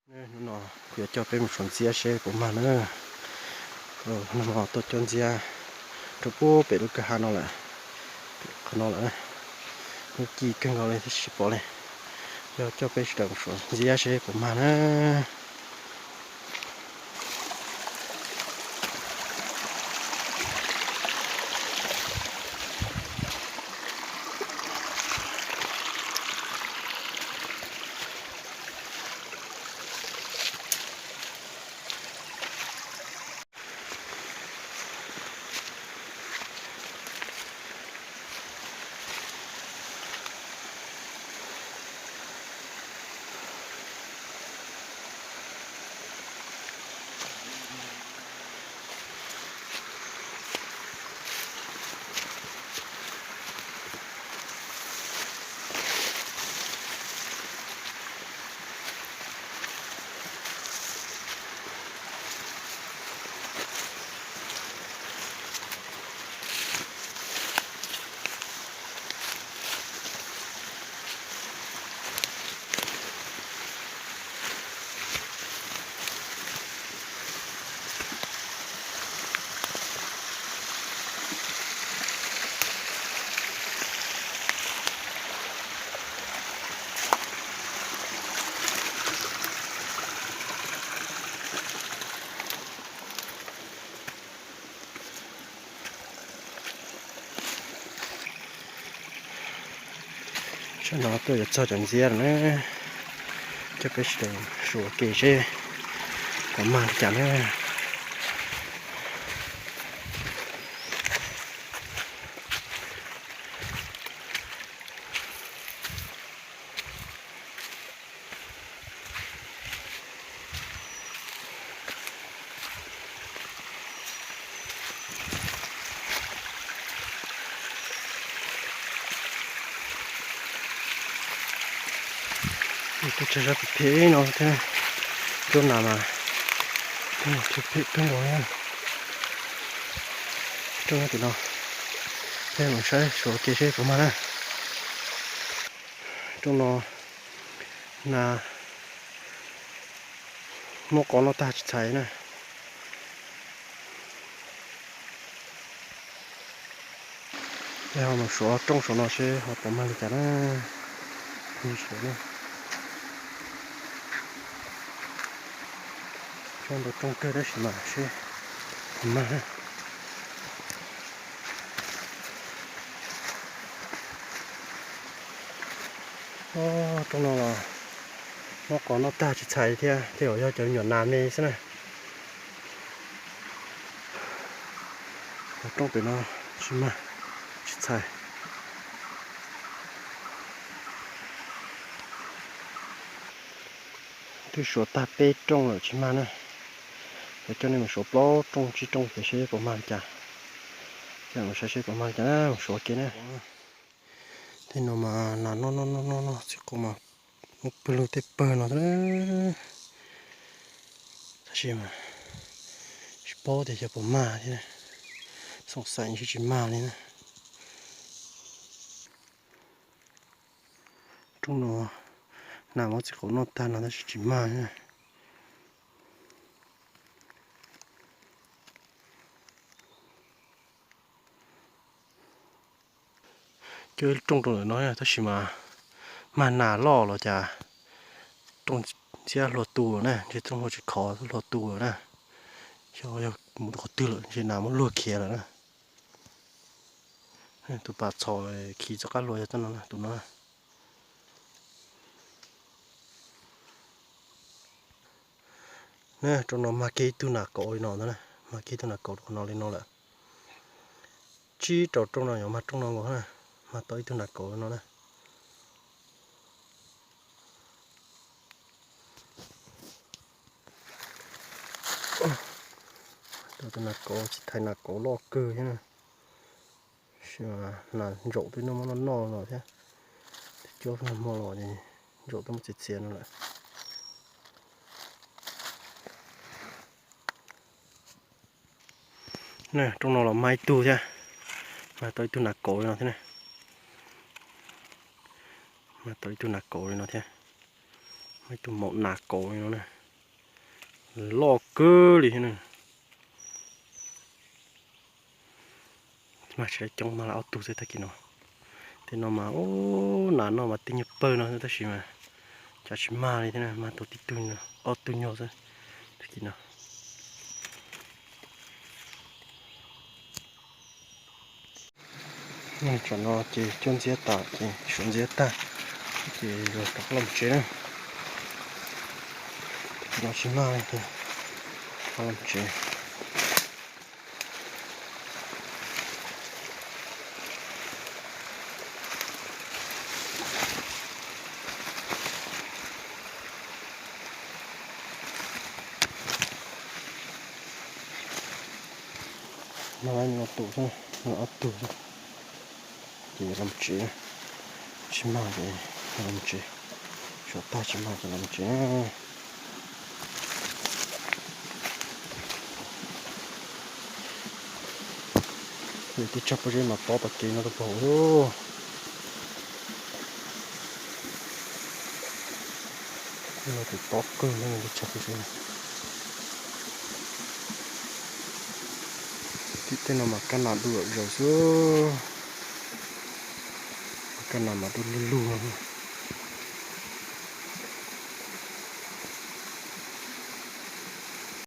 Hnub no kuv yuav coj peb mus suav ntxiab seb puas mag na. Hnub no tuaj coj ntxiab rau puag pem lub kwj ha no lawm, qhov no lawm. Hnub ci kawg nkaus li thiab tsis pom li. Yog coj peb sawv daws mus suav ntxiab seb puas mag na. Sab no tuaj yuav txog cov ntxiab lawm na, coj peb sawv daws suav ua ke seb puas mag li cas na. Tuaj tsaug zog phem phem no thiab, roob nas mas phem phem kawg nkaus. Roob tim no, peb mus saib suav ua ke seb puas mag na. Roob no nas muab qos noj tag tsis txhais na. Peb ho mus suav roob saum no seb ho puas mag li cas na. Roob ntau rooj kawg tab sis mas seb puas mag na. Roob no los muab qos noj tag tsis txhais thiab, tej zaum yog cov me nyuam nas me xwb na. Cov roob pem no tsis mag, tsis txhais. Twb suav tag peb rooj lawm tsis mag na. Yuav coj nej mus suav plaub rooj tsib rooj ces seb puas mag li cas. Coj mus saib seb puas mag li cas na, mus suav ua ke na. Tej no mas nas noj noj noj noj noj txij qub mas muab pawg lug tej pawg no xwb na. Tab sis mas tsis paub tias xyov puas mag thiab, xoom xaim ntshe tsis mag li na. Roob no nas muab txij qub noj tag no tab sis tsis mag na. Coj ib rooj rau ntawm no tab sis mas mag nas loj los cas rooj ntxiab hlua tu lawm na, ntshe rooj hlua tsis khov hlua tu lawm na. Xyov yog mus rau qhov twg lawm ntshe nas muab luag khiav lawm na. Tus pas txhos khi txoj qab hlua yog txoj no, tus no. Rau no mag kiag ib tug nas kauv li no ntag na, mag kiag ib tug nas kauv rau no li no lawm. Tsib rau rooj no yuav mag rooj no nkaus na, mag tau ib tug nas kauv li no na. Tau tus nas kauv tsis thaiv nas kauv loj kawg thiab na. Tab sis mas nas ntsaum twb noj muab noj noj los thiab. Twb cuab nag hmo los ces ntsaum twb muab txiav txiav no lawm. Rooj no los mag ib tug thiab, mag tau ib tug nas kauv li no thiab na. Mag tau ib tug nas kauv li no thiab, mag ib tug maum nas kauv li no na. Loj kawg li thiab na. Mas tsis lawv coob, mas lawv ob tug xwb tag kis no. Tej no mas ub, nas noj mas tib nyuag pawg no xwb tab sis mas cas tsis mag li thiab na, mag tau tib tug ob tug nyuag xwb tag kis no. Tsam no ces cuab ntxiab tas ces suav ntxiab tag ces los rov qab los tsev na. Tag kis no tsis mag li ces rov qab los tsev. No tus xwb, no ob tug xwb. Ces los tsev, tsis mag ces los tsev, suav tag tsis mag ces los tsev. Tib tsob pob zeb mas tob tom kev no rau pog. No tus tob kawg no tib tsob pob zeb. Tib tej no mas kab nas du zom zaws xwb. Kab nas mas du lug lug no.